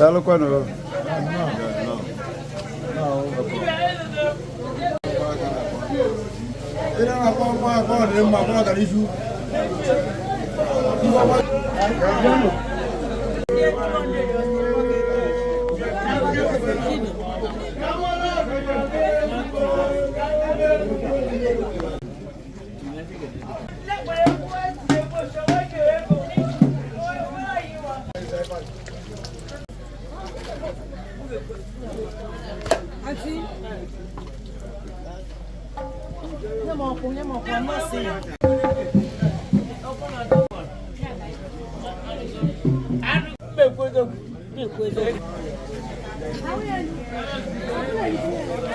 Daalụkwanụ.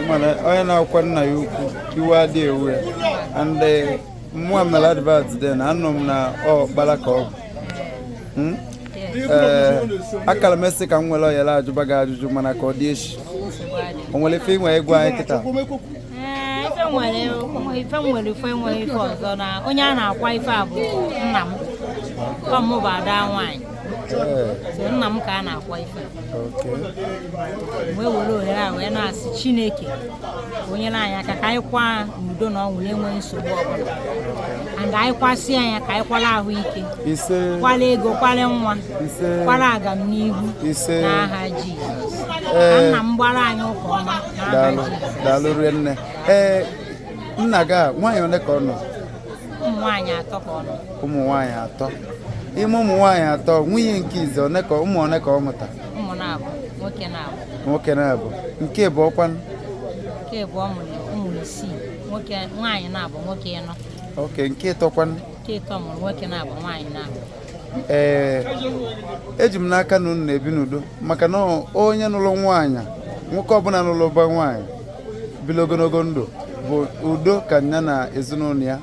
Mana onye na-akwa nna ya ukwu iwe adịghị ewu ya, and mmụọ mere advert then anọ m na ọ kpara ka ọ bụ. Ee, akara m esi ka m nwere oyere ajụba gị ajụjụ, mana ka ọ dị echi. O nwere ife inwe ịgwa anyị kịta? Ee, ife nwere ife nwere ife nwere ife ọzọ na onye a na-akwa ife a bụ nna m. Ọ mụ bụ ada nwaanyị. So nna m ka a na-akwa ife. Wee were ohere a wee na-asị Chineke ka o nyere anyị aka ka anyị kwaa n'udo na ọṅụ na-enweghị nsogbu ọbụla, and anyị kwasịa ya ka anyị kwala ahụike, Ise. Kwala ego, kwala nwa, Ise. Kwala agamnihu Ise. N'aha Jizọs, ka nna m gbara anyị ụka ọma n'aha Daalụ. Jizọs. Daalụ rinne. Ee, nna gị a, nwaanyị ole ka ọ nọ? Ụmụ nwaanyị atọ ka ọ nọ. Ụmụ nwaanyị atọ. Ime ụmụ nwaanyị atọ, nwunye nke ize one ka ụmụ one ka ọ mụta? Ụmụ na-abụ, nwoke na-abụ. Nwoke na-abụ. Nke bụ ọkwanụ? Nke bụ ọ mụrụ ụmụ isii, nwoke nwaanyị na-abụ, nwoke ịnọ. Ok, nke ịtọkwanụ? Nke ịtọ mụrụ nwoke na-abụ, nwaanyị na-abụ. Ee, eji m n'aka na unu na-ebi n'udo, maka na onye nụrụ nwaanyị, nwoke ọbụla nụrụ ụba nwaanyị bili ogologo ndụ bụ udo ka ya na ezinụlọ ya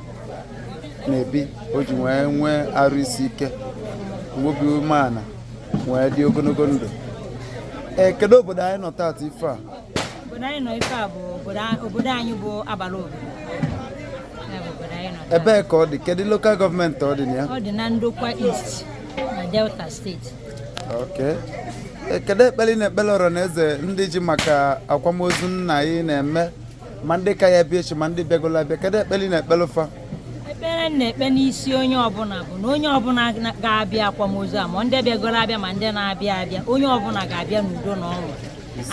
na-ebi, o ji wee nwee arụ isi ike, obi umeala, wee dị ogologo ndụ. Ee, kedu obodo anyị nọ taata ife a? Obodo anyị nọ ife a bụ obodo anyị bụ Agbara Obodo. Ya bụ obodo anyị nọ taa. Ebee ka ọ dị? Kedu local government ọ dị na ya? Ọ dị na Ndokwa East na Delta State. Ok. Kedu ekpere ị na-ekpere ọra na eze ndị ji maka akwamozu nna anyị na-eme, ma ndị ka ya bịa echi, ma ndị bịagolo abịa? Kedu ekpere ị na-ekpere fa? Ekpere m na-ekpe n'isi onye ọbụla bụ na onye ọbụla ga-abịa akwamozu a, ma ndị bịagoro abịa ma ndị na-abịa abịa, onye ọbụla ga-abịa n'udo na ọṅụ.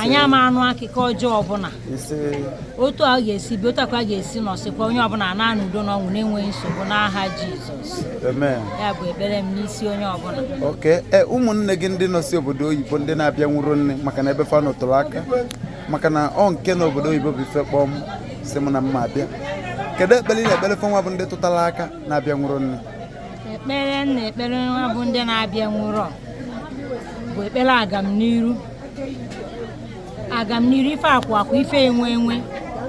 Anyị ama anụ akụkọ ọjọọ ọbụla. Ise. Otu a ga-esi bi, otu a ka a ga-esi nọsịkwa, onye ọbụla na n'udo na ọṅụ na-enweghị nsogbu n'aha Jizọs. Amen. Ya bụ ekpere m n'isi onye ọbụla. Ok, ee, ụmụnne gị ndị nọ si obodo oyibo, ndị na-abịa nwụrụ nne, maka na ebe fa nọtụrụ aka, maka na ọ nke na obodo oyibo bụ ife kpọm si m na mma abịa, kedu ekpere ị na-ekpere fa nwa bụ ndị tụtara aka na-abịa nwụrụ nne? Ekpere m na-ekpere nwa bụ ndị na-abịa nwụrọ bụ ekpere agamniru, agamniru, ife akwa akwa, ife enwe enwe,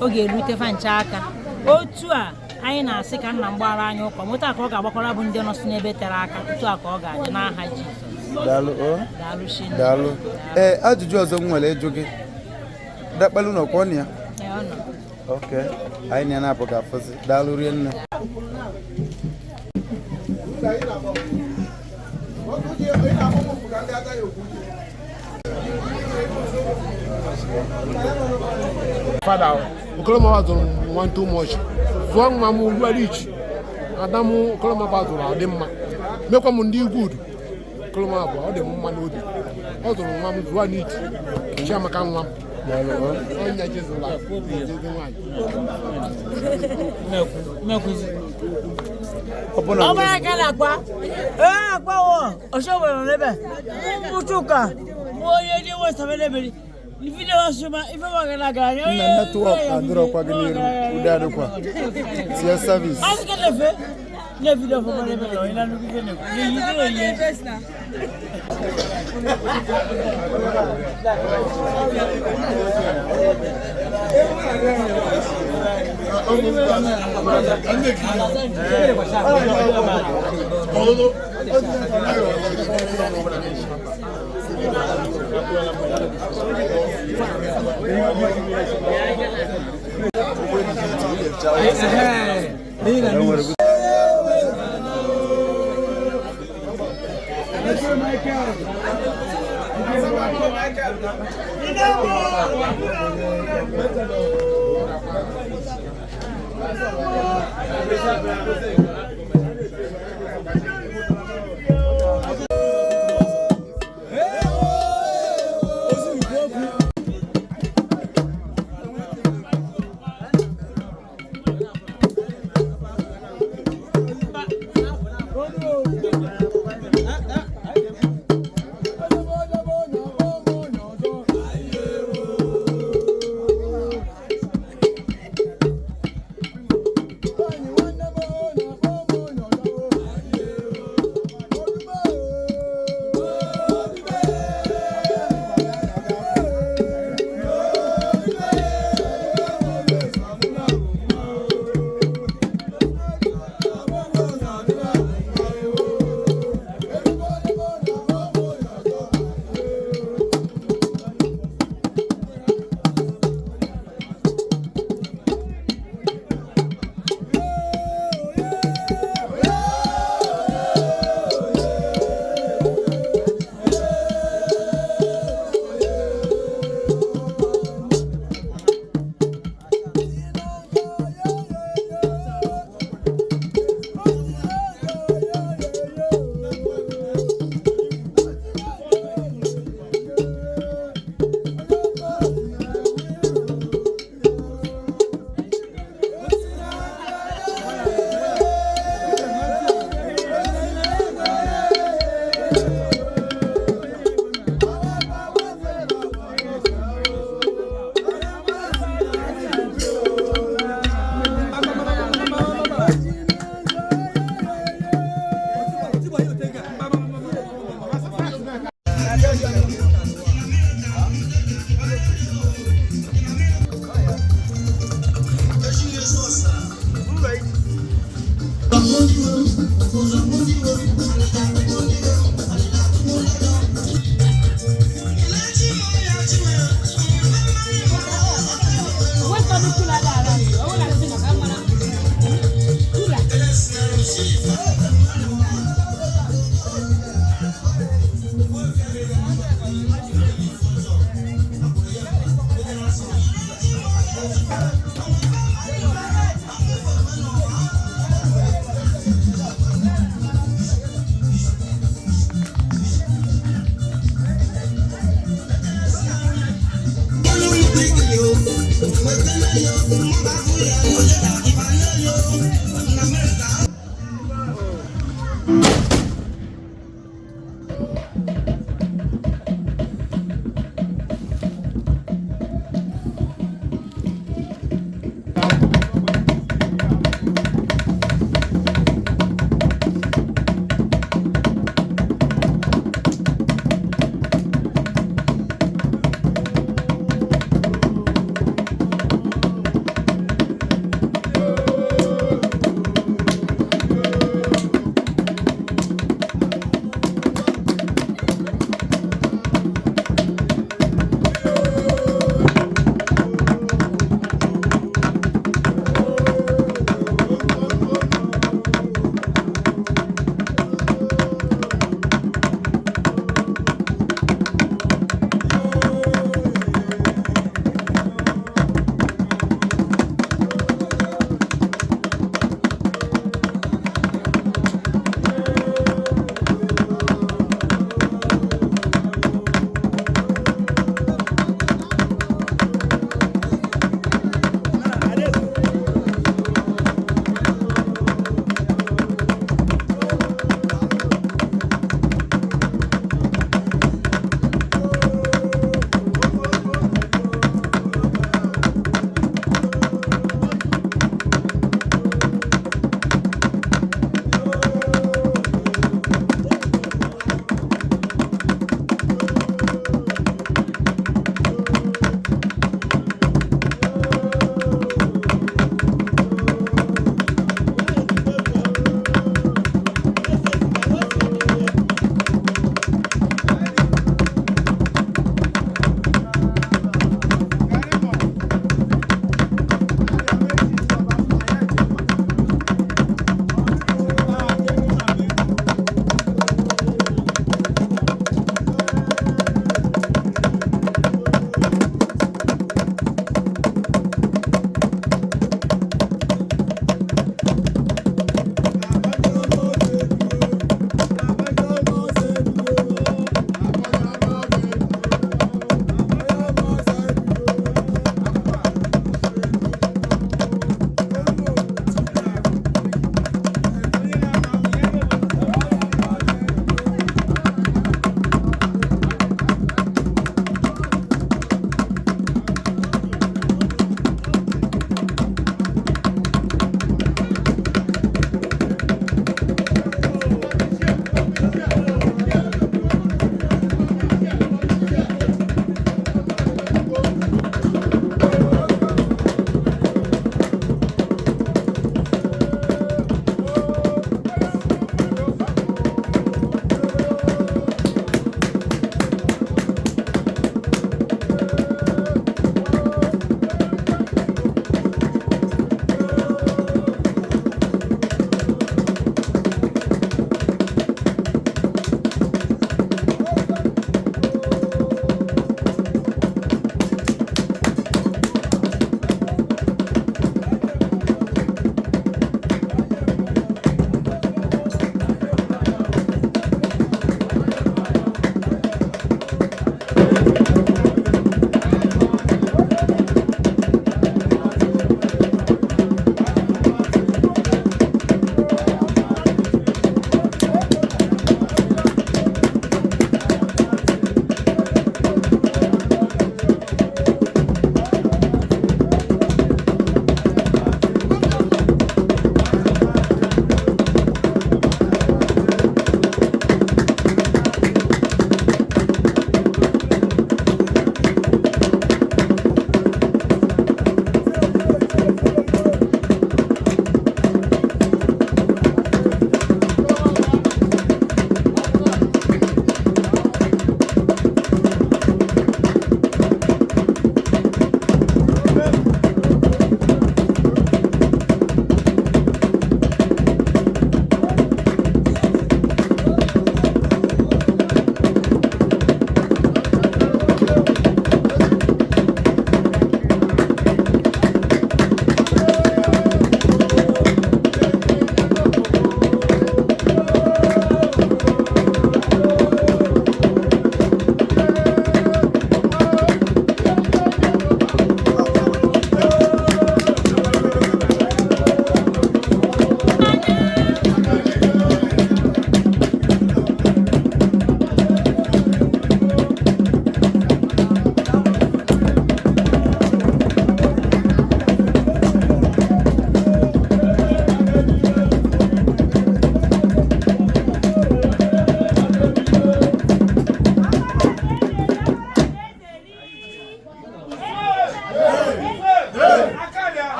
ọ ga-erute fa ncha aka. Otu a anyị na-asị ka nna m gbara anyị ụka, otu a ka ọ ga-agbakwara bụ ndị nọ si n'ebe tere aka, otu a ka ọ ga-adị n'aha Jizọs. Daalụ o. Daalụ Chineke. Daalụ. Ee, ajụjụ ọzọ m nwere ịjụ gị, dakpelu n'ọkwọ na ya? Ee, ọ nọ. Ok, anyị na ya na-apụ ga-afụzi. Daalụ rinne. Fada Okolomaba zụrụ m nwa too much, zụọ nwa m ruo rich. Ada m Okolomaba zụrụ ọ dị mma, mekwa m ndị good. Okolomaba bụ ọ dị m mma n'obi. Ọ zụrụ nwa m zụọ n'ich Chiamaka nwa m. Daalụ o. Onye jezụla jezi nwaanyị. Ọ bụ na Ọmọ yẹn kẹlẹ akpa ẹ akpa wọ ọsẹ wọlé lẹbẹ mutu kan mo ye ni wo sẹbẹ lẹbẹ ni ife wa suma ife wa kẹlẹ gara ni. Nna, network adịrọkwa gị n'iru, udo adịkwa tie service. Asi kẹlẹ fẹ ne fi dọ fọmọ lẹbẹ lọ ìlànà kíkẹ ne ne yi ne ye.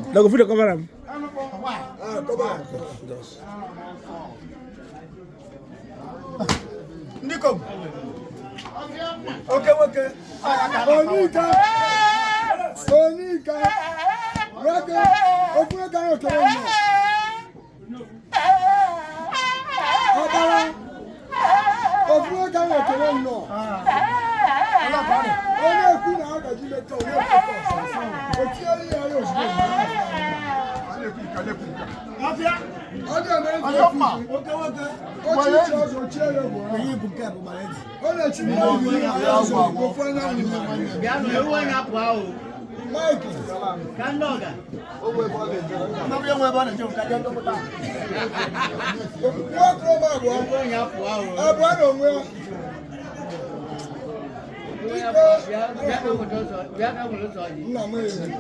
Lago fit cover am. Ndikom. Okay, okay. Onika. Onika. Raka. Okun ka yo kere mo. Ọbara. Okun ka yo kere mo. Onye ekwu na agaji leta onye ekwu. Oti eri ya yo si. Afia. Ọdẹ mẹ́rin Ọjọ́ ma. Okay, okay. Ochi ọzọ chi ere bụ. Oyi bu nke bụ maleti. Ọ na-echi mmiri ya ọzọ ofu anyanwụ. Bịa nụ ewu anyị apụ ahụ. Mike. Ka ndị ọga. Ndị nwe ebe ọ na-eje nka jee ndọpụta. Nwa okoro abụọ. Ewu anyị apụ ahụ. Abụọ na onwe ya. Bịa bịa ka nwere ụzọ bịa ka nwere ụzọ ọjị. Nna m eri.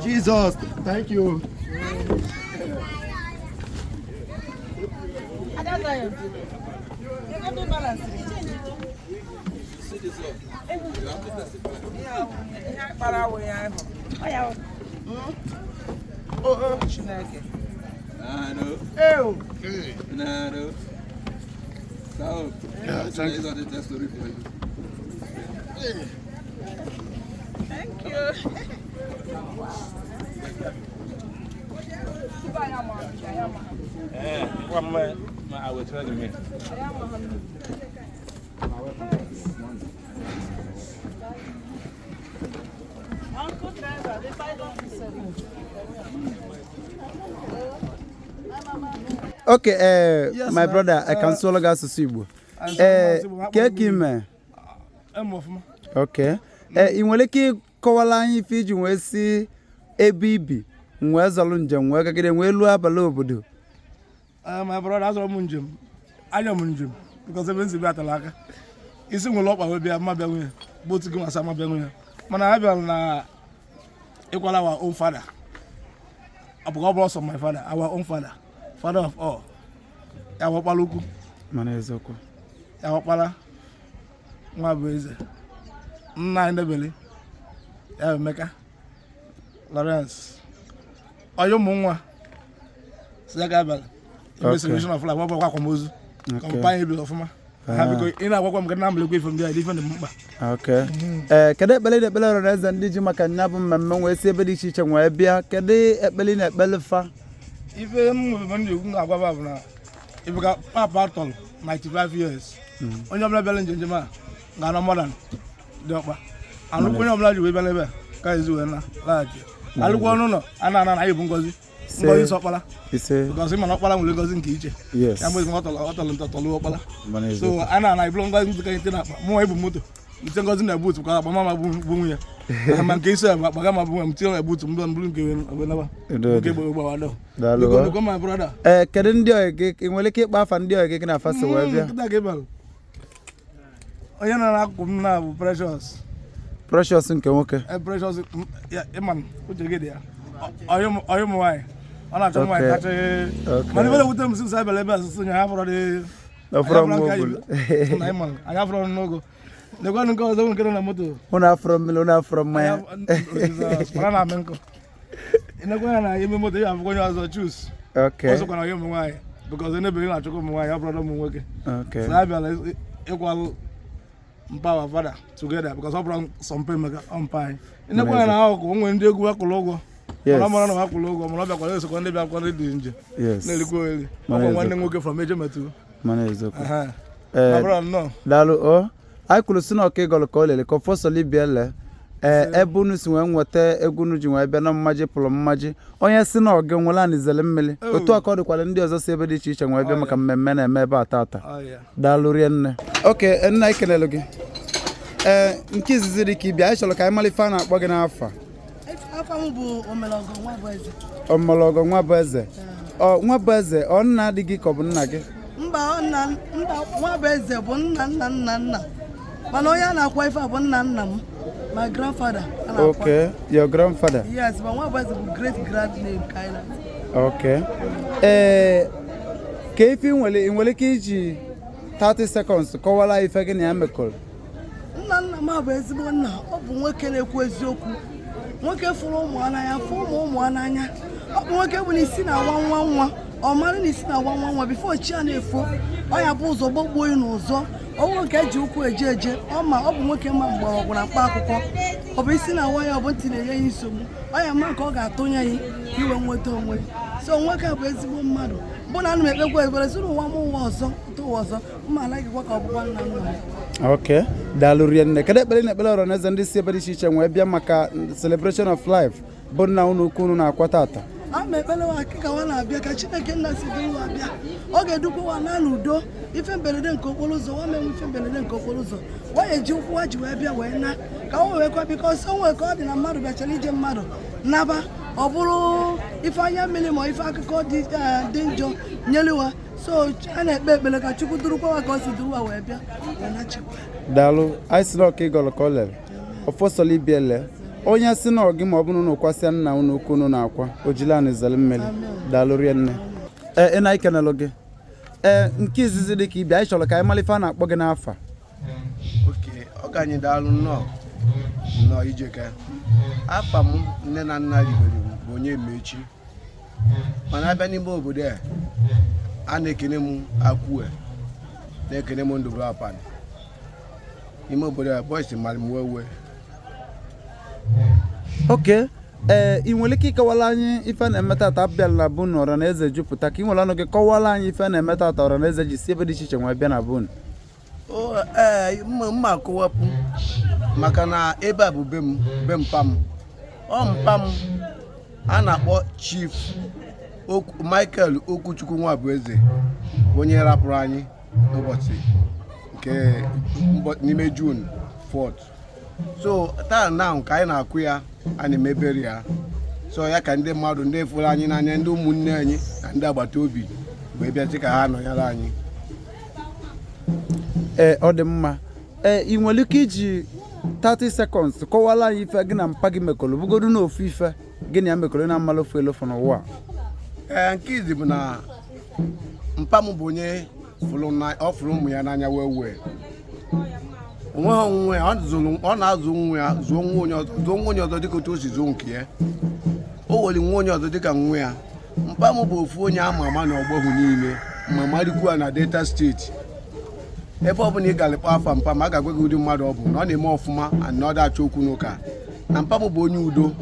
Jesus, thank you. Thank you. Uncle driver, the pilot. Okay, ee, Yes, my na- brother, I can sụọlụ gị asụsụ Igbo. Ee, kee ka ime? Eme ọfụma. Okay. Ee, ị nwere ike ịkọwara anyị ife iji wee si ebe ibi wee zọrọ njem wee gagide wee luo abalị obodo? Eh, my brother, azọrọ m njem, anya m njem, because ebe nsi bịa tara aka. Isi nwere ọkpa wee bịa, mma bịa nwunye bụ otu gị nwasa, mma bịa nwunye, mana a bịara na ịkwala our own father. Ọ bụ ọ bụrụ sọ my father, our own father, father of all, ya bụ ọkpara ukwu. Mana eziokwu. Ya bụ ọkpara nwa bụ eze nna anyị Ndebele, ya bụ Emeka Lawrence, onye ụmụ nwa si ya ga abalị ime celebration of life. Ọ bụkwa akwamozu kọmpa anyị biri ọfụma ha. Biko, ị na-agwakwa m ka nna m lekwa ife ndị a dị, ife dị m mkpa. Okay. Ee, kedu ekpere ị na-ekpere ọra na eze ndị ji maka nya bụ mmemme wee si ebe dị iche iche wee bịa? Kedu ekpere ị na-ekpere fa? Ife m nwere m na-ekwu na-agwaba bụ na ife ka papa tọrọ 95 years, onye ọbụla bịara njem njem a ga-anọ modern dị ọkpa alụkwa, onye ọbụla ji wee bịa ebe a ka ezi wee na laghachi alụkwa ọnụ ụlọ a na-ana na anyị bụ ngozi ngozi sọ ọkpara. Ise. Because ịma na ọkpara nwere ngozi nke iche. Yes. Ya mgbe ọ tọrọ ntọ tọrọ ọkpara. Mana so eziokwu. a na-ana ibụrụ ngozi ntụ ka anyị na akpa mụnwa ibu moto nte ngozi na buutu ka akpa mama bụ nwunye ma nke isi akpa akpa gama bụ nwunye m tinye na buutu mgbe mbụrụ nke wee naba. Udo nke dị. gboro gbawado. Daalụ. Biko, biko, my brother. Ee, kedu ndị ọyị gị? Ị nwere ike ịkpa afa ndị ọyị gị gị na afa so wee bịa? Nkịta ka ịbalụ. Onye nọ n'akụkụ m na bụ Precious. Precious nke nwoke. Eh, Precious ya ịma uche gị dị ya. Ọyị ụmụ nwaanyị, ọ na-achọ nwaanyị kacha. Mana ife na-ewute m since abịala ebe asụsụ nya ha fọrọ dị. Ọfọrọ nwa obulu. Na ịma anyị afọrọ n'ogo lekwanụ nke ọzọ nke nọ na moto. Unu afọrọ mmiri, unu afọrọ mmanya. Mara na amị nkụ ịnekwa ya na ime moto ya afụkwa onye ọzọ chus. Ọ sokwa na onye ụmụ nwaanyị because onye na-achọkwa ụmụ nwaanyị, ọ bụrụ ụmụ nwoke. So a bịara ịkwalụ mpa our father together because ọ bụrụ sọ mpa Emeka, ọ mpa anyị. Ịnekwa ya na akụkụ o nwere ndị egwu akwụrụ ụgwọ. Mana mara na ha kwụrụ ụgwọ, mana ọ bịakwara esokwa ndị bịakwara dị njem na-erikwa oriri. Mana ọkwa nwanne eziokwu. nwoke from Ejemetu. Mana eziokwu. Ee, Ee, brother, nnọọ. Daalụ o. Anyị kwuru si na ọka ịgọlụ ka o lere ka ọfọsọli bịa lee. Ee, ebe unu si wee nweta egwu unu ji wee bịa na mmaji pụrụ mmaji, onye si na ọgị nwere anyị zere mmiri. Otu a ka ọ dịkwara ndị ọzọ si ebe dị iche iche wee bịa maka mmemme na-eme ebe a tata. Oh, yeah. Daalụ rie nne. Okay, nna, ekelelu gị. Ee, nke izizi dị ka ịbịa, anyị chọrọ ka anyị mara ife a na-akpọ gị n'afọ. Afọ m bụ Omelọgọ Nwabueze. Ọmọlọgọ Nwabueze. Ọ Nwabueze, ọ nna dị gị ka ọ bụ nna gị? Mba, ọ nna mba. Nwabueze bụ nna nna nna nna, mana onye a na-akwa ife a bụ nna nna m, my grandfather a na-akwa. Okay, your grandfather. Yes, but Nwabueze bụ great grand name ka anyị na Okay. Ee, ka ife ị nwere ike iji 30 seconds kọwara ife gị na ya mekọrọ? Nna nna m bụ ezigbo nna. Ọ bụ nwoke na-ekwu eziokwu, nwoke fụrụ ụmụ ya n'anya, fụ ụmụ ụmụ ya n'anya. Ọ bụ nwoke bụ na isi na-awa nwa nwa, ọ mara na isi na-awa nwa nwa before chi ya na-efo, ọ ya bụ ụzọ gbagbuo ya n'ụzọ ọnwụ nke eji ụkwụ eje eje. Ọ ma ọ bụ nwoke ma mgbọrọgwụ na mkpa akwụkwọ. Ọ bụ isi na-awa ya, ọ bụ ntị na-enye ya nsogbu, ọ ya ma nke ọ ga-atụnye ya ka iwe nweta onwe. So nwoke a bụ ezigbo mmadụ bụ na ana m ekpekwa ekpere si n'ụwa m ụwa ọzọ ụtụ ụwa ọzọ mma anaghịkwa ka ọ bụkwa nna nna m. Okay, daalụ rie nne. Kedu ekpere na ekpere ọra na eze ndị si ebe dị iche iche wee bịa maka celebration of life bụ nna unu ukwu unu na-akwa tata? A ma ekpere wa ka wa na-abịa, ka Chineke nna si duru wa bịa, ọ ga-edukwa wa na n'udo. Ife mberede nke okporo ụzọ wa menwe, ife mberede nke okporo ụzọ wa eji ụkwụ wa ji wee bịa wee na ka o wee kwa, because o nwee ka ọ dị na mmadụ bịachara ije mmadụ naba, ọ bụrụ ife anya mmiri ma ife akụkọ dị dị njọ nyeliwa. So a na-ekpe ekpere ka Chukwu durukwa wa ka ọ si duru wa wee bịa wee nachikwa. Daalụ. Anyị si na ọka ịgọlụ ka o lere ọfọsọla ibia lee onye si na ọgị ma ọ bụrụ na ụkwasịa nna unu ukwu unu na-akwa ojila anyị zere mmiri. Daalụ rie nne. Ee, ị na-ekenelụ gị. Ee, nke izizi dị ka ịbịa, anyị chọrọ ka anyị mara ife a na-akpọ gị n'afa. Okay, ọ ka anyị daalụ, nnọọ nnọọ ijeke. Afa m nne na nna rigoro m bụ onye Mechi, mana abịa n'ime obodo a, a na-ekene m Akwue, na-ekene m Ndụbụ Apan n'ime obodo a. Boys mara m wee wee. Okay, ee, ị nwere ike ịkọwara anyị ife a na-eme tata? Abịala na bunu ọra na eze jupụta, ka ị nwere ọnụ gị kọwara anyị ife a na-eme tata, ọra na eze ji si ebe dị iche iche nwee bịa na bunu. O, ee, mma akọwapụ maka na ebe a bụ be m, be mpa m. Ọ mpa m. A na-akpọ Chief Michael Okwuchukwu Nwabueze, bụ onye rapụrụ anyị n'ụbọchị nke n'ime June 4th. So taa na ka anyị na-akwụ ya, a na-emebere ya. So ya ka ndị mmadụ, ndị fụrụ anyị n'anya, ndị ụmụnne anyị na ndị agbata obi wee bịa ka ha nọnyere anyị. Ee, ọ dị mma. Ee, ị nwere ike iji 30 seconds kọwara anyị ife gị na mpa gị mekọrọ, bụgodu na ofu ife gị na ya mekọrọ na mmalụ ofu elofụ n'ụwa? Ee, nke izi bụ na mpa m bụ onye ọ fụrụ ụmụ ya n'anya wee wee onweghị onwe ya. Ọ na-azụ nwa ya, zụọ nwa onye ọzọ, zụọ nwa onye ọzọ dịka otu o si zụọ nke ya. O were nwa onye ọzọ dịka nwa ya. Mpa m bụ ofu onye ama ama na ọgbọhụ niile ma marikwu ya na Delta Steeti. Ebe ọ bụla ị gara kpọọ afa mpa m, a ga-agwa gị ụdị mmadụ ọ bụ, na ọ na-eme ọfụma and na ọ da-achọ okwu n'ụka, na mpa m bụ onye udo.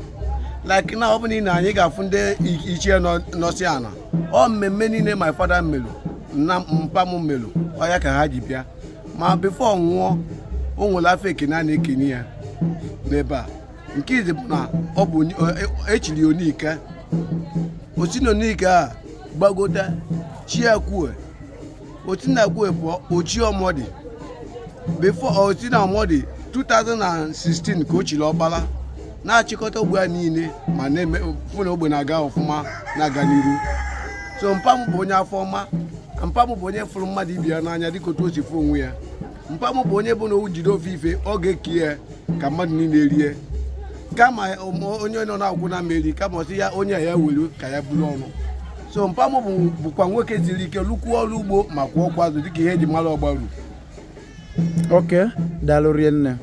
Like na ọ bụla ị na anyị ga-afụ ndị ichie nọsi ana ọ mmemme niile my father melụ na mpa m melụ, ọ ya ka ha ji bịa. Ma before nwụọ, o nwere afọ ekene a na-ekene ya n'ebe a. Nke izi bụ na ọ bụ echiri onike osi na onike a gbagota chiakwue osi na kwue pụọ ochie ọmọdị. Before osi na ọmọdị 2016 ka o chiri ọkpara na-achịkọta ogbe ya niile ma na-eme fụ na ogbe na-aga ọfụma, na-aga n'iru. So mpa m bụ onye afọ ọma. Mpa m bụ onye fụrụ mmadụ ibe ya n'anya dịka otu o si fụ onwe ya. Mpa m bụ onye bụ na o jide ofe ife, ọ ga-eke ya ka mmadụ niile rie, kama onye nọ na-akwụ na mmeri, kama ọ sị ya onye a ya were ka ya buru ọnụ. So mpa m bụkwa nwoke siri ike, lụkwuo ọrụ ugbo ma kwụọ ọkwa azụ dịka ihe eji mara Ọgbaru. Ok, daalụ rinne.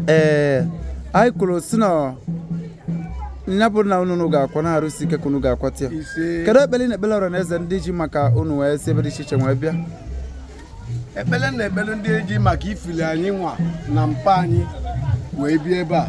Ee, anyị kwuru si na nya bụ na unu ga-akwa na-arụsi ike ka unu ga-akwata ya. Ise. Kedu ekpere ị na-ekpere ọra na eze ndị ji maka unu wee si ebe dị iche iche wee bịa? Ekpere na ekpere ndị eji maka ifili anyị nwa na mpa anyị wee bịa ebe a,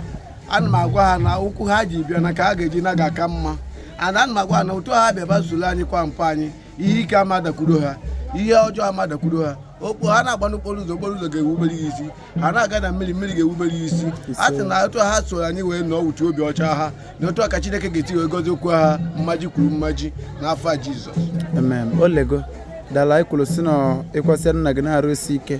ana m agwa ha na ụkwụ ha ji bịa na ka ha ga-eji na ga-aka mma. And ana m agwa ha na otu ha bịa soro anyị kwa mpa anyị, ihe ike ama dakwuro ha, ihe ọjọọ ama dakwuro ha. Okpo ha na-agba n'okporo ụzọ, okporo ụzọ ga-ewubere ya isi. Ha na-aga na mmiri, mmiri ga-ewubere ya isi. A sị na otu ha soro anyị wee nọọ wuche obi ọcha ha, na otu a ka Chineke ga-eti wee gọzie okwu ha mmaji kwuru mmaji n'afọ a Jizọs. Amen. Olego dala. Anyị kwuru si na ịkwasịa nna gị na-arụsi ike.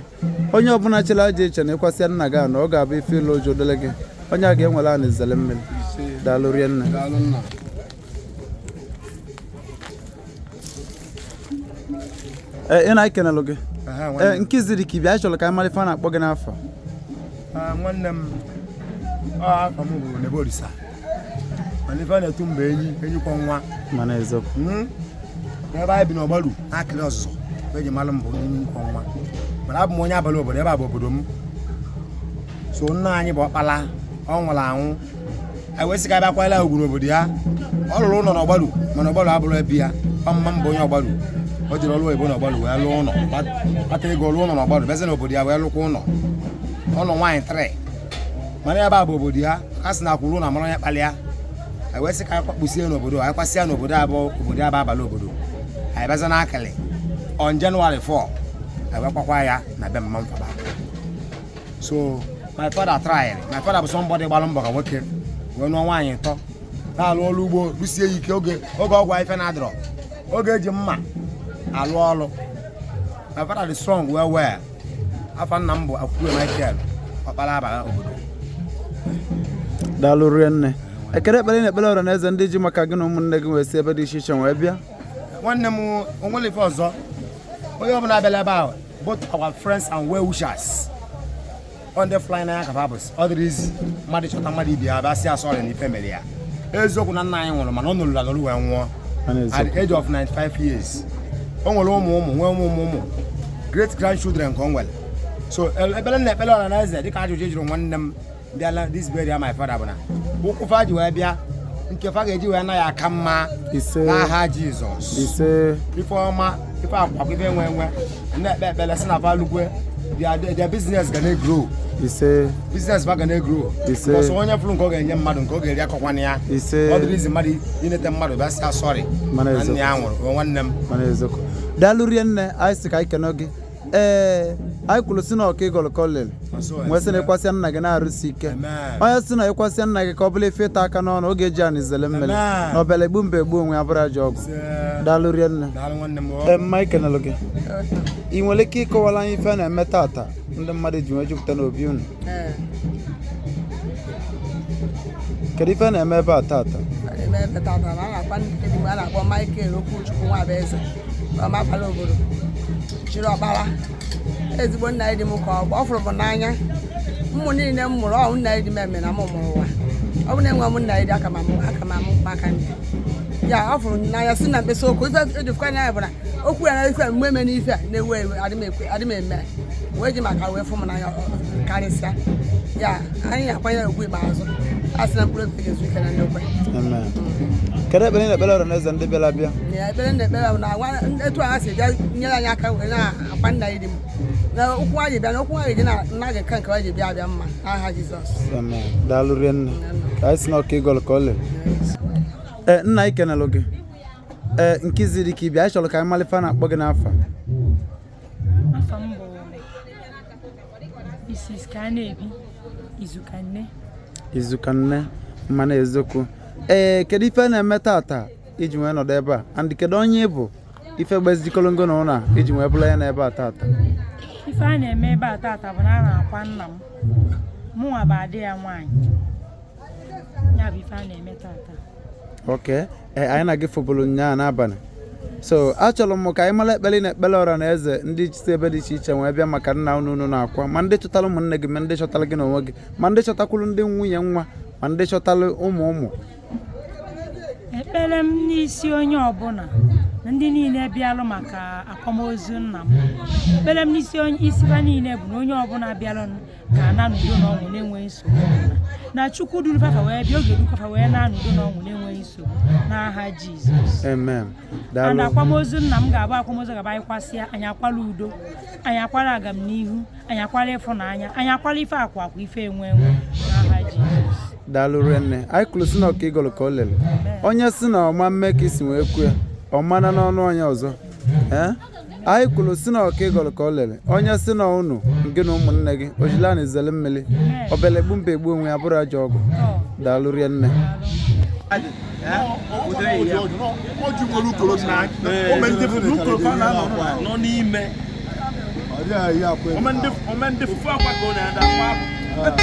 Onye ọbụla chela aja iche na ịkwasịa nna gị a na ọ ga-abụ ife ịlụ ụjọ dole gị, onye a ga-enwere anị zele mmiri. Ise. Daalụ rinne. Daalụ nna. Ee, ị na-ekenelụ gị. Ee, nke iziri ka ị bịa, anyị chọrọ ka anyị mara ife a na-akpọ gị n'afọ. Nwanne m, ọ afọ m bụ Nebo Olisa, mana ife a na-etu mba enyi enyikwa nwa. Mana eziokwu. N'ebe anyị bi n'Ọgbaru akịrị ọzụzụ bụ eji malụ m bụ enyi kwa nwa, mana abụ m onye abalị obodo. Ebe a bụ obodo m. So nna anyị bụ ọkpala, ọ nwụrụ anwụ. Anyị wee sị ka abịa kwanyela ugwu n'obodo ya. Ọ lụrụ ụlọ n'Ọgbaru, mana Ọgbaru abụrụ ebe ya. Ọ mma m bụ onye Ọgbaru. O jere ọrụ oyibo n'Ọgbaru wee lụọ ụlọ, kpata ego lụọ ụlọ n'Ọgbaru, bịazie n'obodo ya wee lụkwa ụlọ, ụlọ nwaanyị 3. Mana ebe a bụ obodo ya. A sị na akwụrụ na amara onye kpalịa. Anyị wee sị ka anyị kwakpusie n'obodo anyị, kwasịa n'obodo abụọ, obodo abụ abalị obodo anyị bịaza n'akịlị on January 4, anyị wee kwakwa ya na be mama m faba. So my father tried. My father bụ somebody gbalụ mbọ ka nwoke wee nụọ nwaanyị ịtọ, na-alụ ọrụ ugbo, lụsie ya ike. Oge ọgwụ ife na-adọrọ, oge eji mma alụ ọrụ, my father dị strong well well. Afọ nna m bụ Akwukwe Michael, ọkpara abalị obodo. Daalụ rinne. Ekele ekpere na ekpere ọra na eze ndị ji maka gị na ụmụnne gị wee si ebe dị iche iche wee bịa. Nwanne m, onwere ife ọzọ, onye ọbụla abịala ebe ahụ, both our friends and well wishers on the fly n'anya ka babụs ọ dịrị izi mmadụ chọta mmadụ ibe ya bịa sị ya sorry na ife mere ya. Eziokwu na nna anyị nwụrụ, mana ọ nọrọ anọrụ wee nwụọ at the age of 95 years. O nwere ụmụ ụmụ, nwee ụmụ ụmụ ụmụ, great grandchildren ka o nwere. So ekpere na ekpere ọra na eze, dịka ajụjụ ejuru nwanne m bịala this burial my father, bụ na ụkwụ fa ji wee bịa, nke fa ga-eji wee na ya aka mma. Ise. N'aha Jizọs. Ise. Ife ọma, ife akwakwa, ife enwe enwe, na-ekpe ekpere si na fa lukwe, their business ga na-egrow. Ise. Business fa ga na-egrow. Ise. Because onye fụrụ nke ọ ga-enye mmadụ, nke ọ ga-eri akọkwana ya. Ise. Ọ dịrị izi mmadụ inete mmadụ bịa sị ya sorry Mana na nne ya nwụrụ o nwanne m. Mana eziokwu. Daalụ rinne. Anyị sị ka anyị kene gị. Ee, anyị kwuru si na ọka ịgọlụ kọlịl. Nwee sị na ịkwasịa nna gị na-arụsi ike. Onye sị na ịkwasịa nna gị ka ọ bụla ife ịta aka n'ọnụ oge eji anị zele mmiri na ọbịala egbu mba egbu onwe ya bụrụ ajọ ọgwụ. Daalụ rinne. Ee, mma ikenelụ gị. Ị nwere ike ịkọwara anyị ife a na-eme tata ndị mmadụ ji nwee jupụta n'obi unu? Kedu ife a na-eme ebe a tata? Eme ebe tata na a na-akpa ndị mgbe a na-akpọ Michael Okwuchukwu Nwabueze ọmapala obodo chiri ọkpara ezigbo nna dị m ka ọ bụ ọ fụrụ m n'anya ụmụ niile m mụrụ ọ nna dị m eme na m mụrụ ụwa ọ bụ na enwe m nna dị aka m amụ aka ndị ya ọ fụrụ m n'anya si na mkpịsị okwu ife ejifụkwa n'anya bụ na okwu ya na ife mgbe eme n'ife a na-ewu ewu adị m eme wee ji maka wee fụ m n'anya karịsịa ya anyị na-akwanyere ugwu ikpeazụ a sị na mkpụrụ obi ga-ezu ike na ndokwe. Amen. Kedu ekpere ị na-ekpere ọra na eze ndị bịara bịa? Na ekpere na ekpere bụ na etu a ha si bịa nyere anyị aka wee na-akwa nna dị m na ụkwụ anyị bịa na ụkwụ anyị dị na nna gị nke anyị ji bịa abịa mma n'aha Jizọs. Amen. Daalụ rinne. Ka anyị si na ọka ịgọlụ ka ọ lere. Ee, nna ikenelụ gị. Ee, nke ziri ka ị bịa, anyị chọrọ ka anyị malụ ife a na-akpọ gị n'afa. Afa m bụ Mrs. Kanebi Izukanne. Izukanne, mana eziokwu. Ee, kedu ife na-eme tata iji nwee nọdụ ebe a? And kedu onye ị bụ ife gbezikọrọ na ụlọ a iji nwee bụla ya n'ebe a tata? Ife a na-eme ebe a tata bụ na a na-akwa nna m. Mụnwa bụ adị ya nwaanyị. Ya bụ ife a na-eme tata. Ok, ee, anyị na gị fụbụrụ nnyaa n'abalị. So achọrọ m ka anyị mara ekpere na ekpere ọra na eze ndị si ebe dị iche iche wee bịa maka nna unu unu na-akwa, ma ndị chọtara ụmụnne gị, ma ndị chọtara gị n'onwe gị, ma ndị chọtakwuru ndị nwunye nwa, ma ndị chọtara ụmụ ụmụ. Ekpere m n'isi onye ọbụla na ndị niile bịalụ maka akwamozu nna m, ekpere m n'isi isi ha niile bụ na onye ọbụla bịalụ ga-ana n'udo na ọṅụ na-enweghị nsogbu ọbụla, na Chukwu duru fafa wee bịa oge dukwafa wee na n'udo na ọṅụ na-enweghị nsogbu n'aha Jizọs. Amen. And Daalụ. akwamozu nna m ga-abụ akwamozu ga-abụ anyị kwasịa, anyị akwala udo, anyị akwala agamnihu, anyị akwala ịfụnanya, anyị akwala ife akwa akwa ife enwe enwe n'aha Jizọs. Daalụ rinne. Anyị kwuru si na ọka ịgọlụ ka ọ lere. Onye si na ọma mme ka isi wee kwuo ya, ọ mana n'ọnụ onye ọzọ. Ee, anyị kwuru si na ọka ịgọlụ ka ọ lere. Onye si na unu gị na ụmụnne gị ojilana izele mmiri obele egbu mba egbu onwe ya bụrụ ajọ ọgụ. Daalụ rinne. Nọ n'ime ome ndị fufu akwa ka ọ na-ada akwa abụ.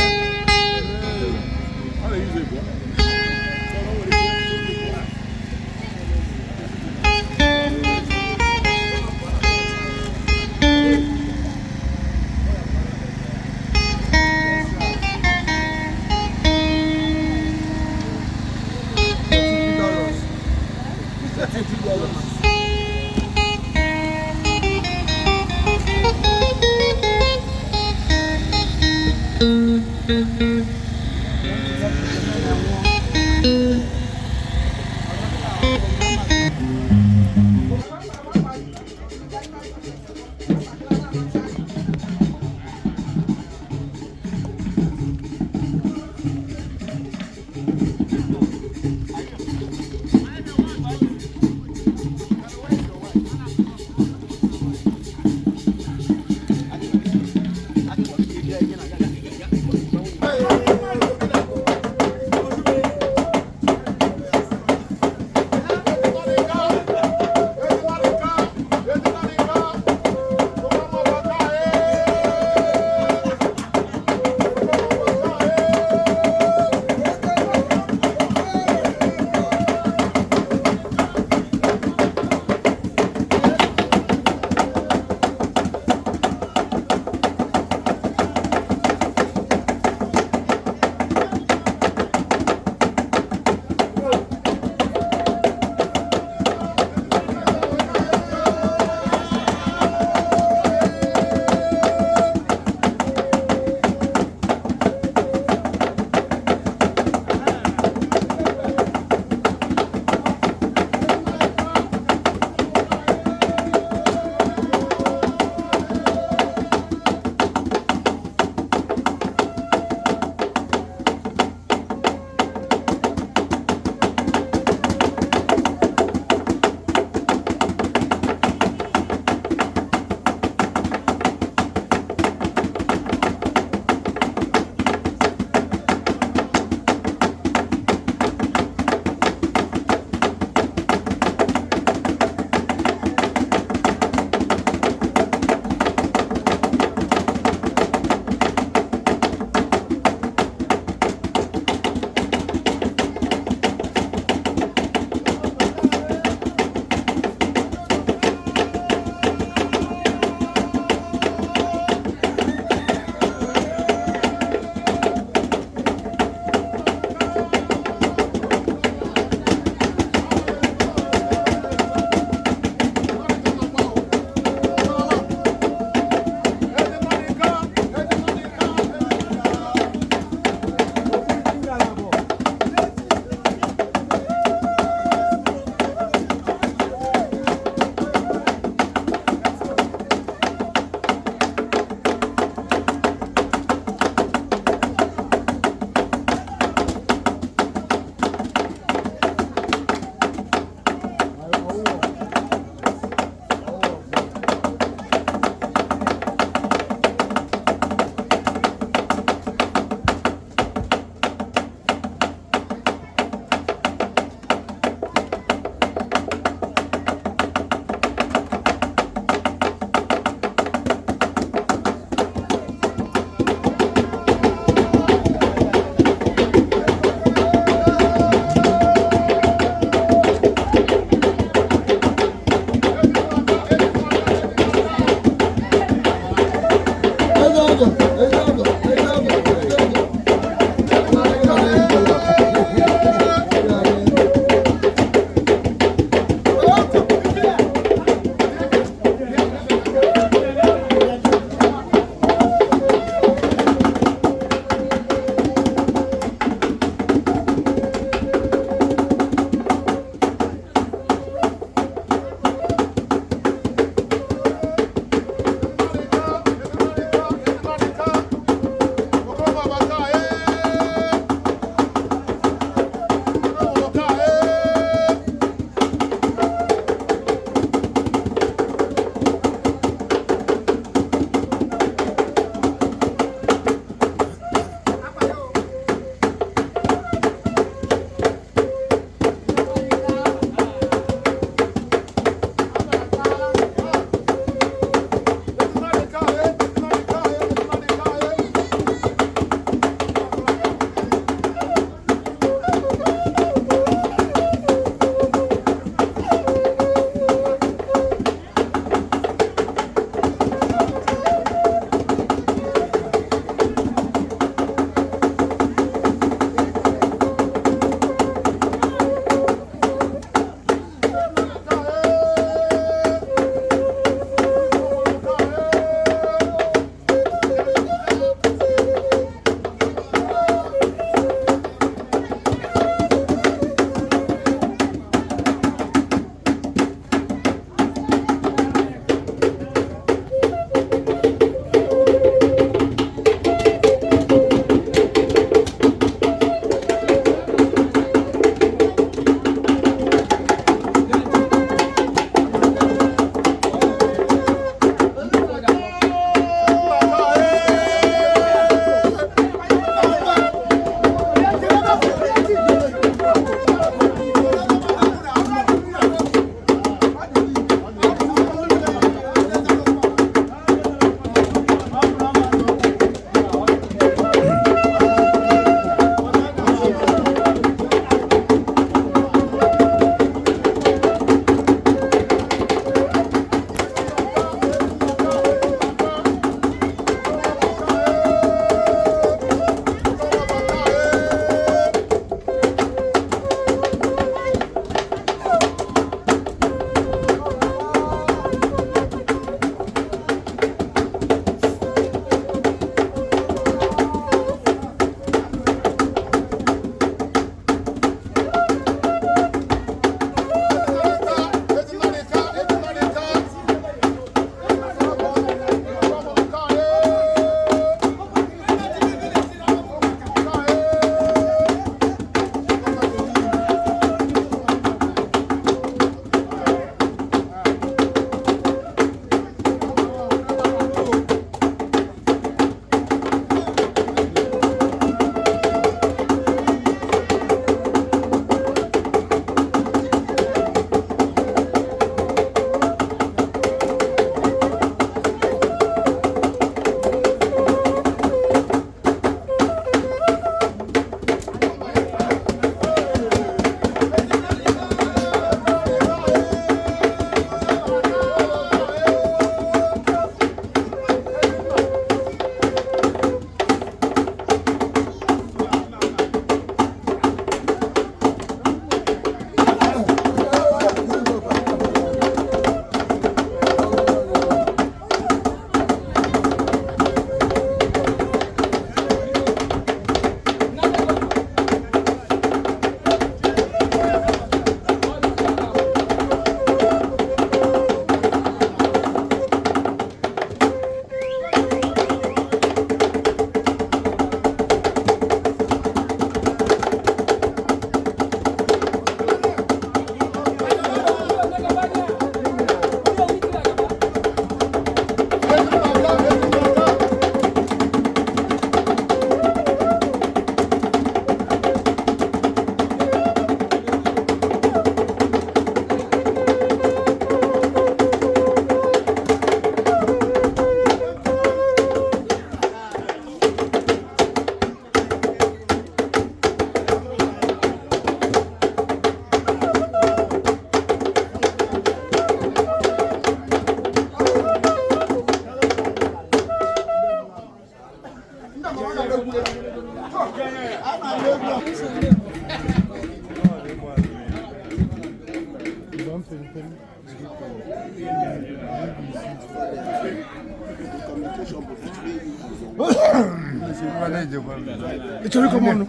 Ị chọrọ ịkọ m ọnụ?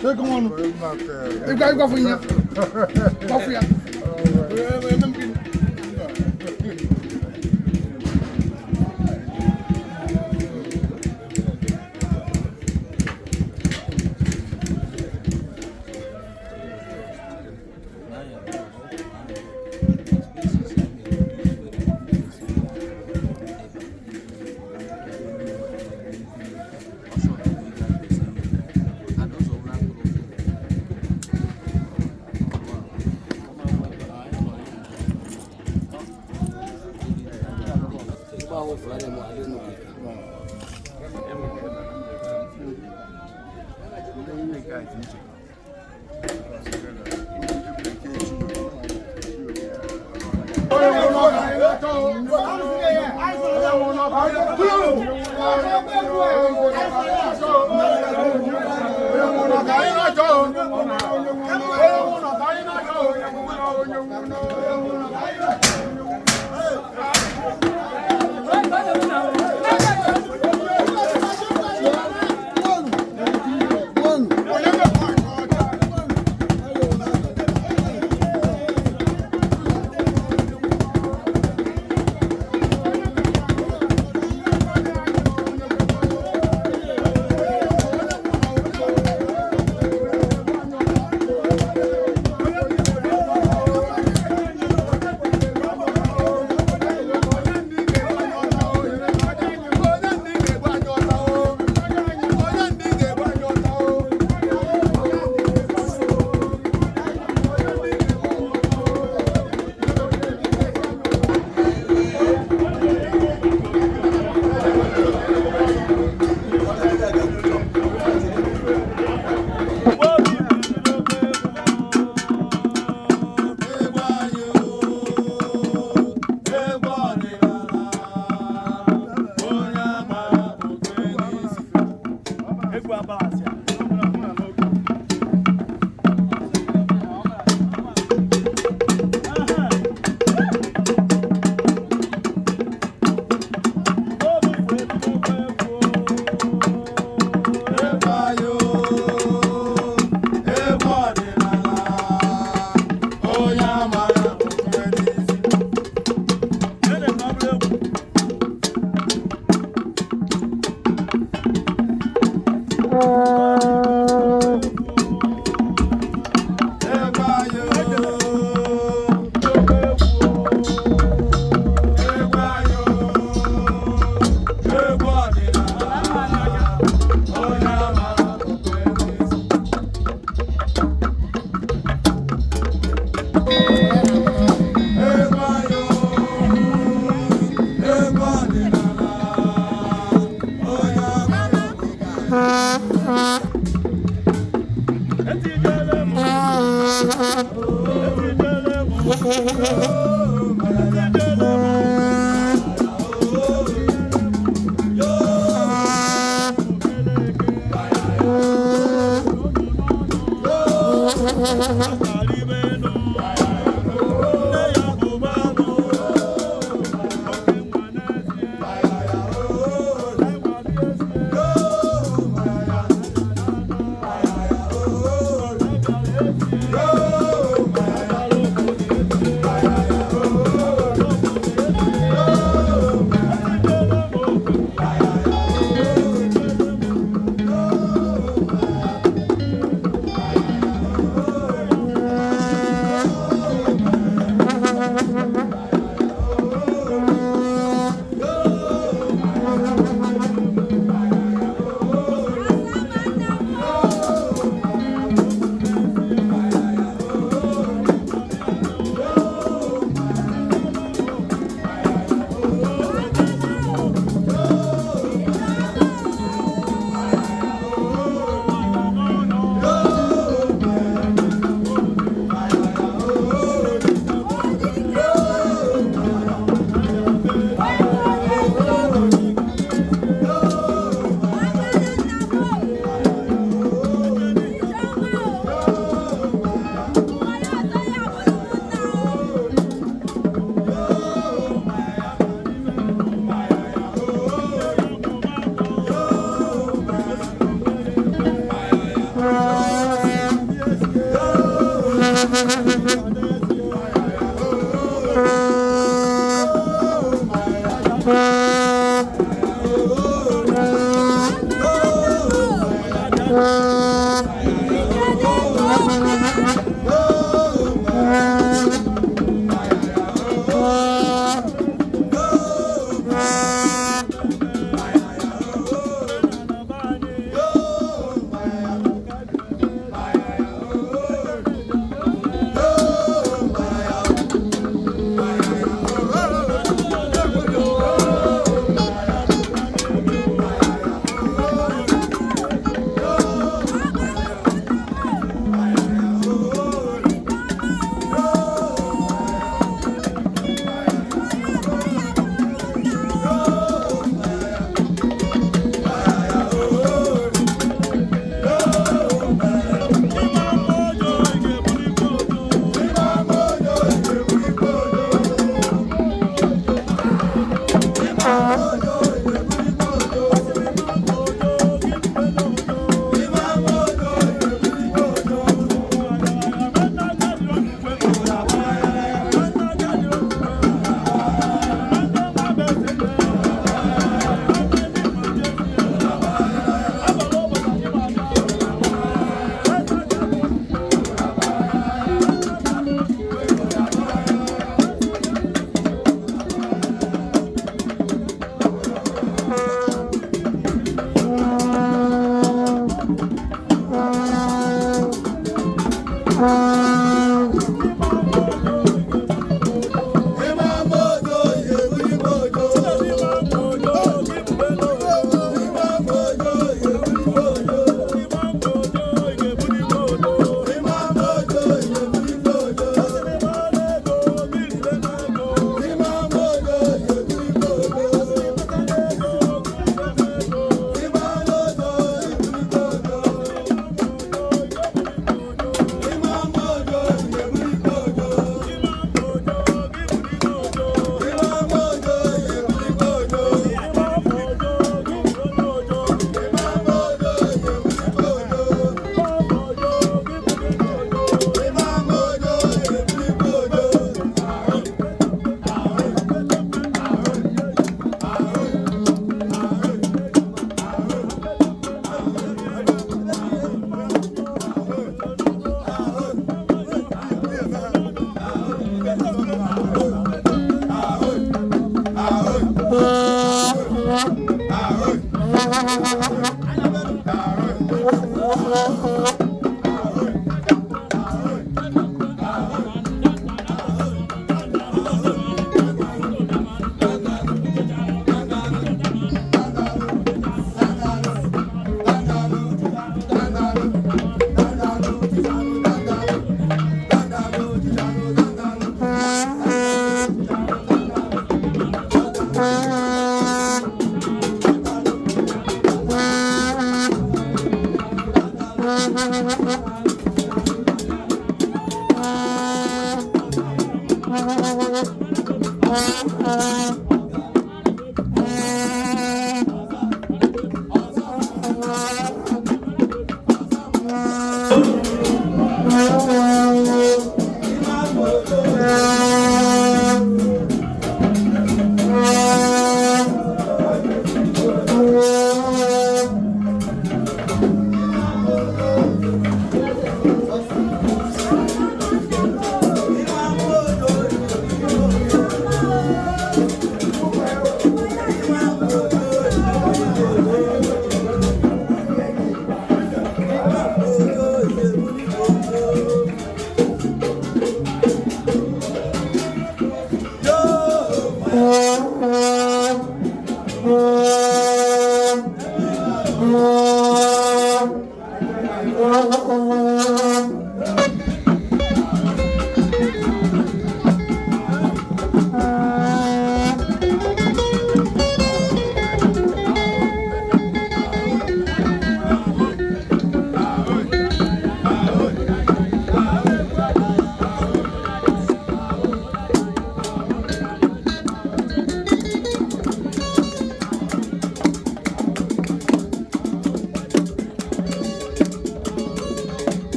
Chọrọ ịkọ m ọnụ? Ịgwa ịgwafu ya. Gwafu ya. Eme m gịnị?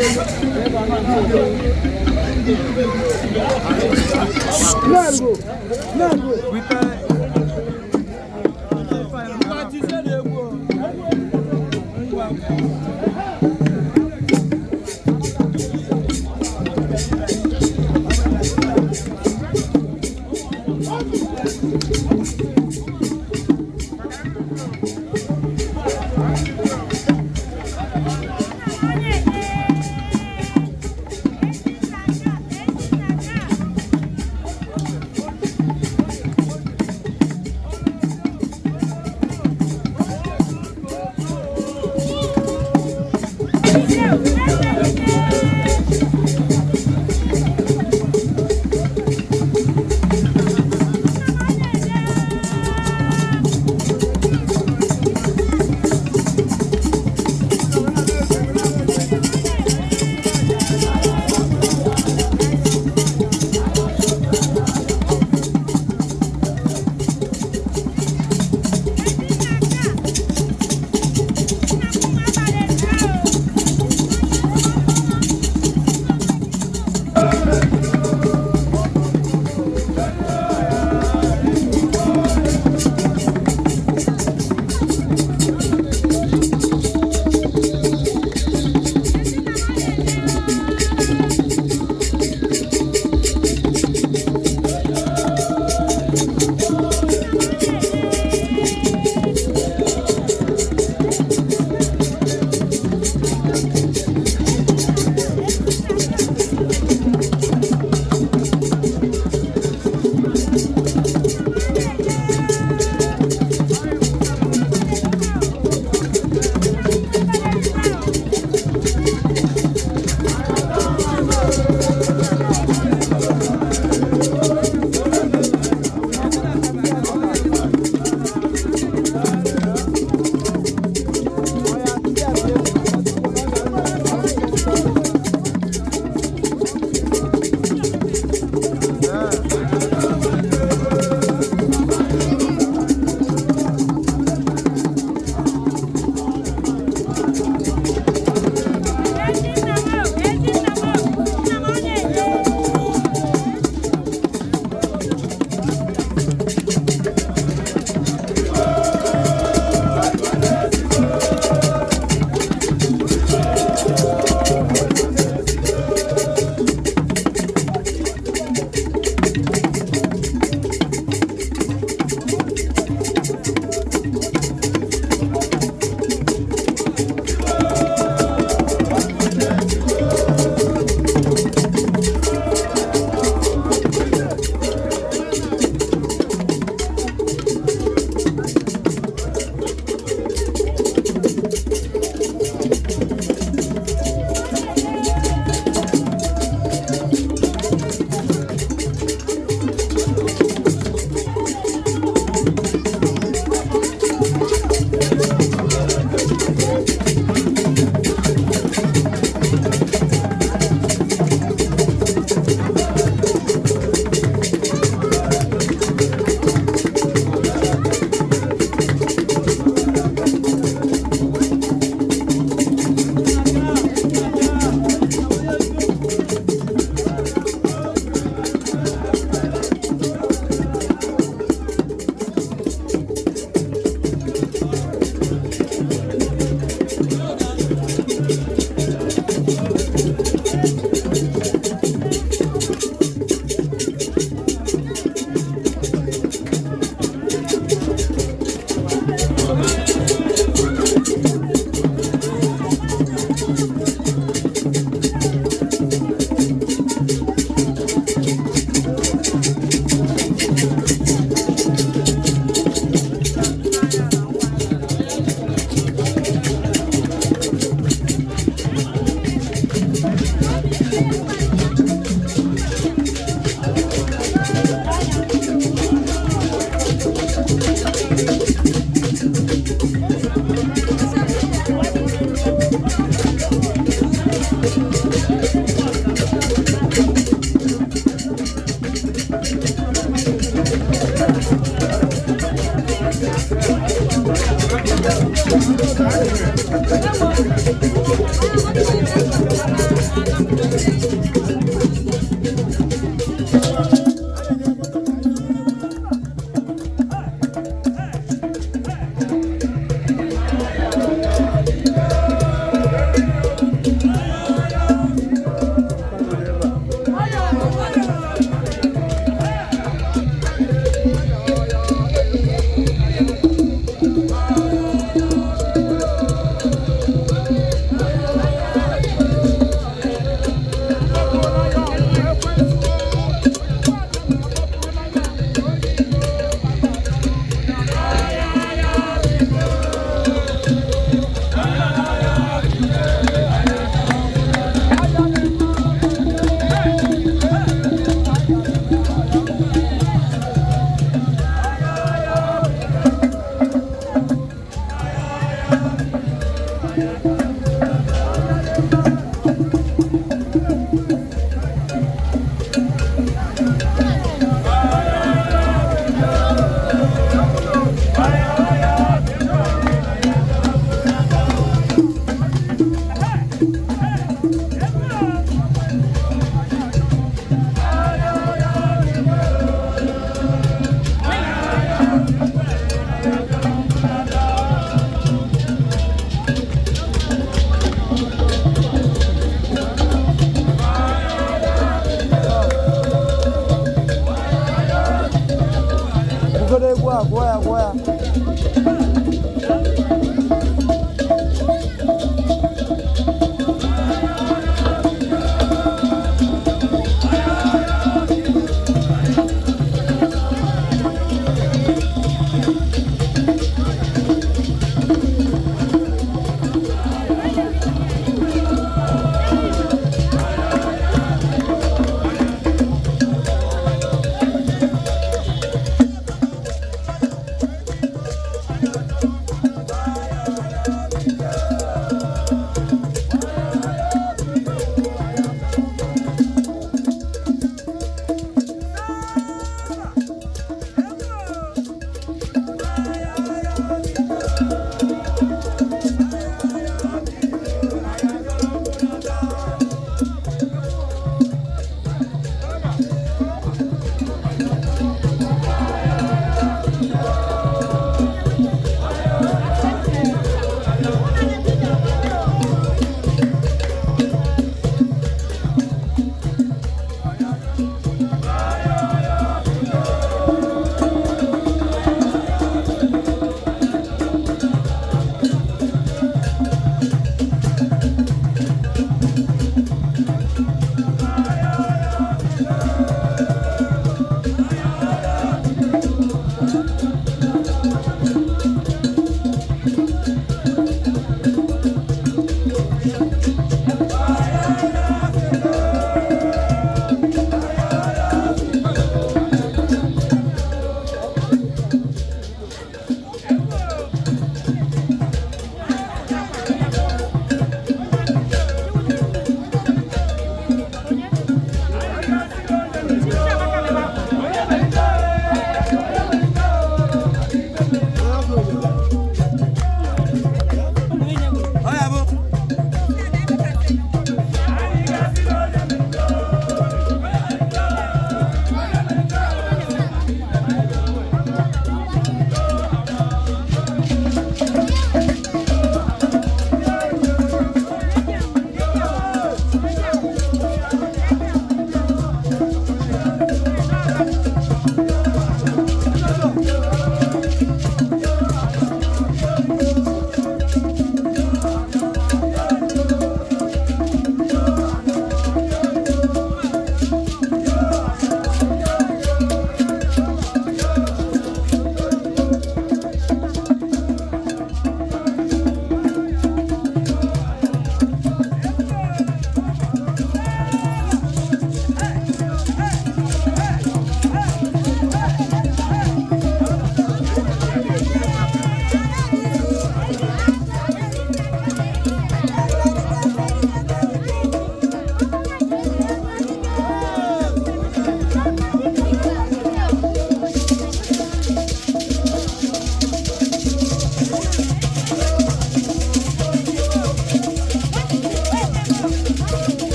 Thank you.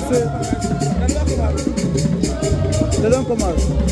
Say they don come out.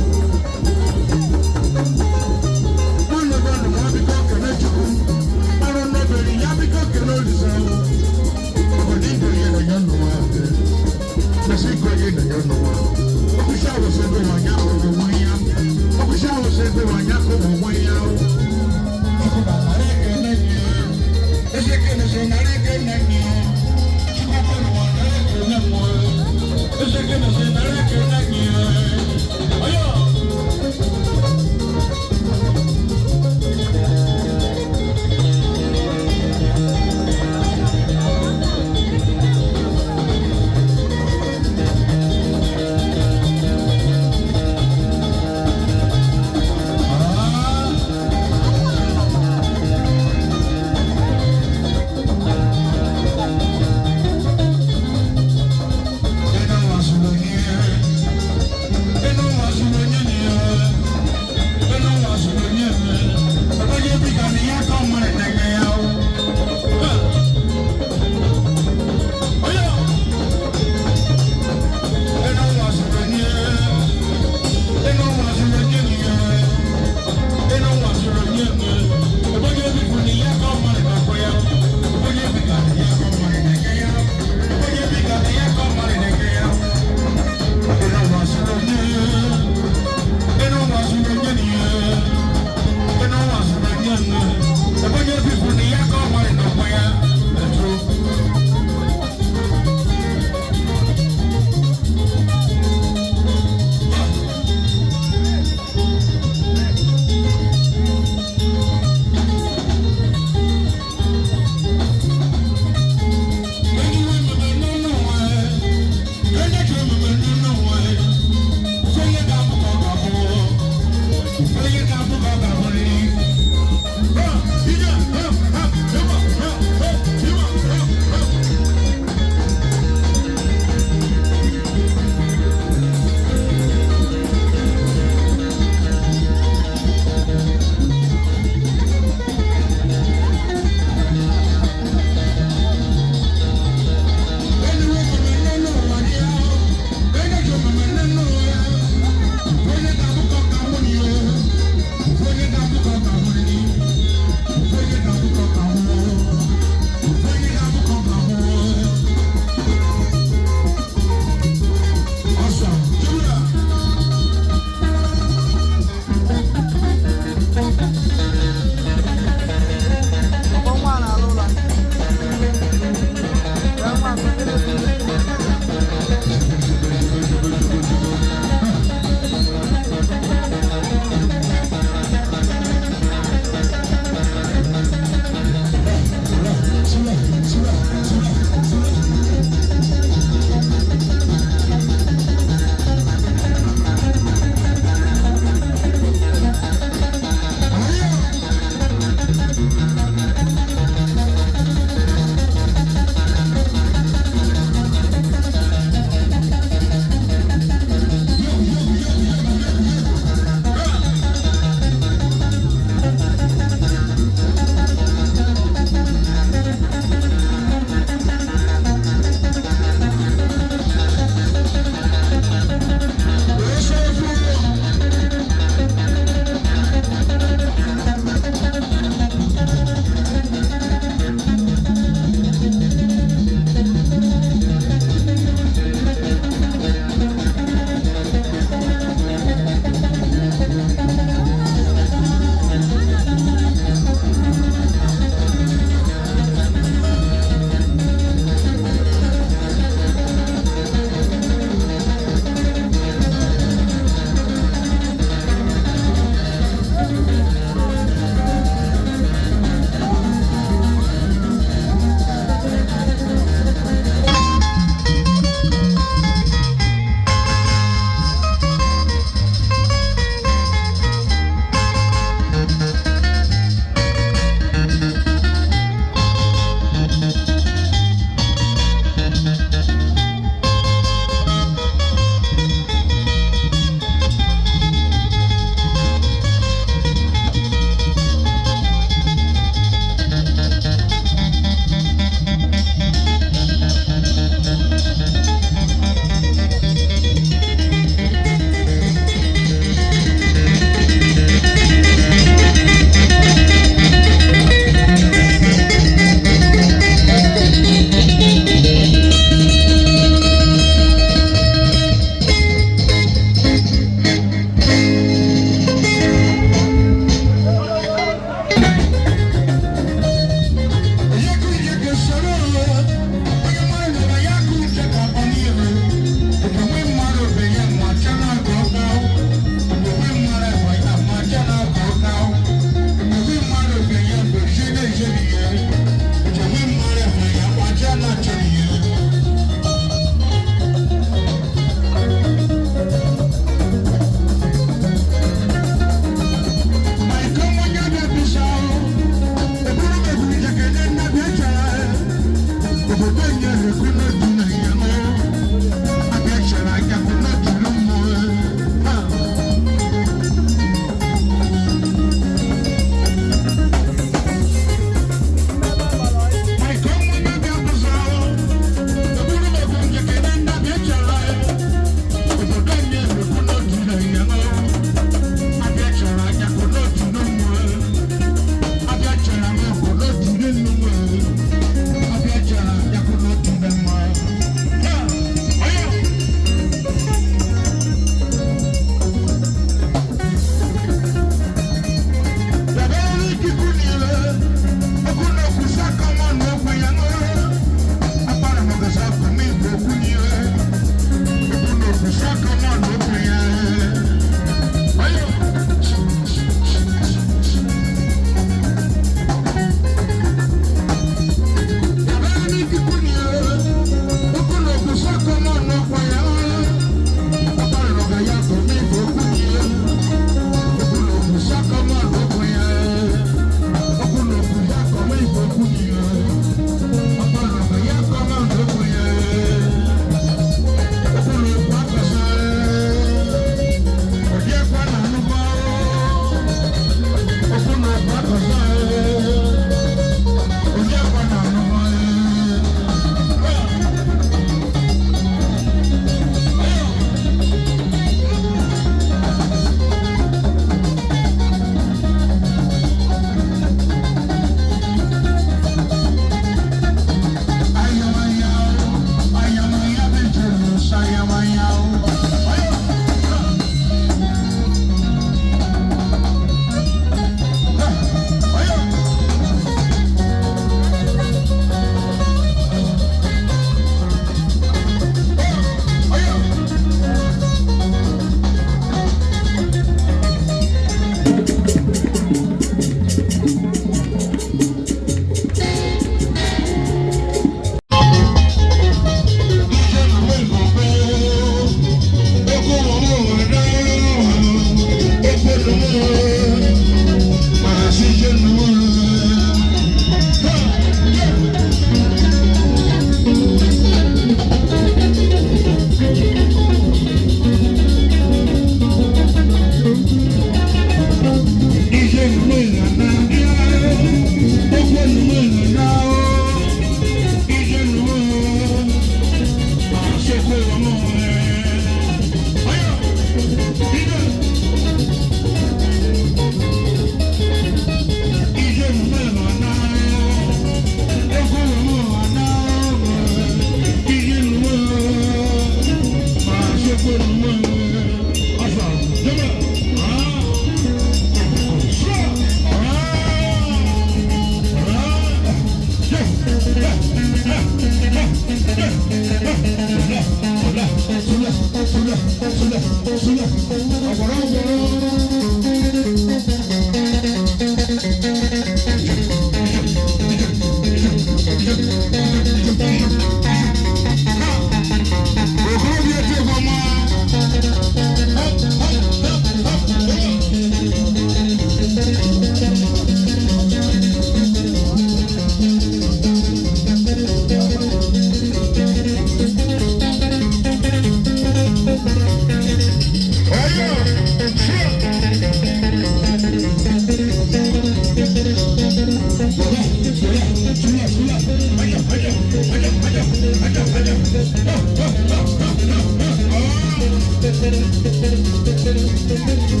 Thank you.